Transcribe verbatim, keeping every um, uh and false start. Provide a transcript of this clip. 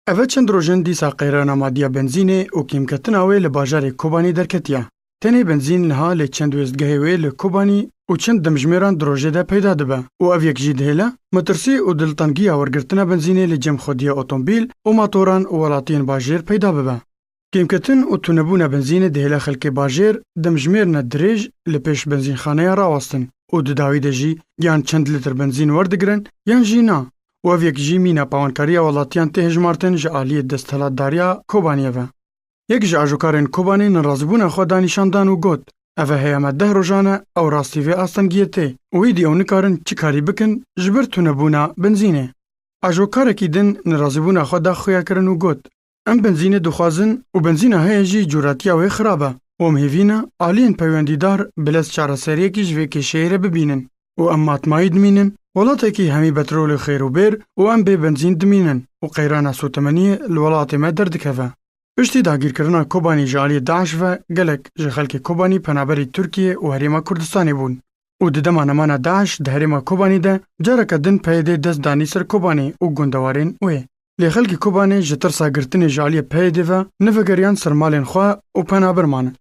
Eve çend roj in dîsa qeyrana madiya benzînê û kêmketina wê li bajarê Kobanî derketiye. Tenê benzîn niha lê çend wêstgehê wê li Kobanî û çend demjimêran di rojê de peyda dibe û ev yek jî dihêle metirsî û diltengiya wergirtina benzînê li cem xwediya otomobîl û matoran û welatiyên bajêr peyda bibe. Kêmketin û tunebûna benzînê dihêle xelkê bajêr demjimêrine dirêj li pêş benzînxaneya rawestin û di dawî de jî yan çend lîtir benzîn werdigirin yan jî na û ev yek jî mîna pawankariya welatiyan tê hejmartin ji aliyê desthilatdariya Kobaniyê ve. Yek ji ajokarên Kobanê nerazîbûna xwe da nîşandan û got, Eve heye me deh rojan e ew rastî vê astengiyê tê û êdî ew nikarin çi karî bikin ji ber tunebûna benzînê. Ajokarekî din nerazîbûna xwe da xuyakirin û got, Em benzînê dixwazin û benzîna heye jî curatiya wê xirab e û em hêvî ne aliyên peywendîdar bi lez çareseriyekî ji vê kêşeyê re bibînin û em matmayî dimînin welatekî hemî betrolê xêr û bêr û em bê benzîn dimînin û qeyrana sotemeniyê li welatê me derdikeve. Piştî dagîrkirina Kobanî ji aliyê DAIŞ ve gelek ji xelkê Kobanî penaberî Tirkiye û Herêma Kurdistanê bûn û di dema nemana DAIŞ di herêma Kobanî de careke din PYD dest danî ser Kobanê û gundewarên wê. Lê xelkê Kobanê ji tirsa girtinê ji aliyê PYD ve nevegeriyan ser malên xwe û penaber manin.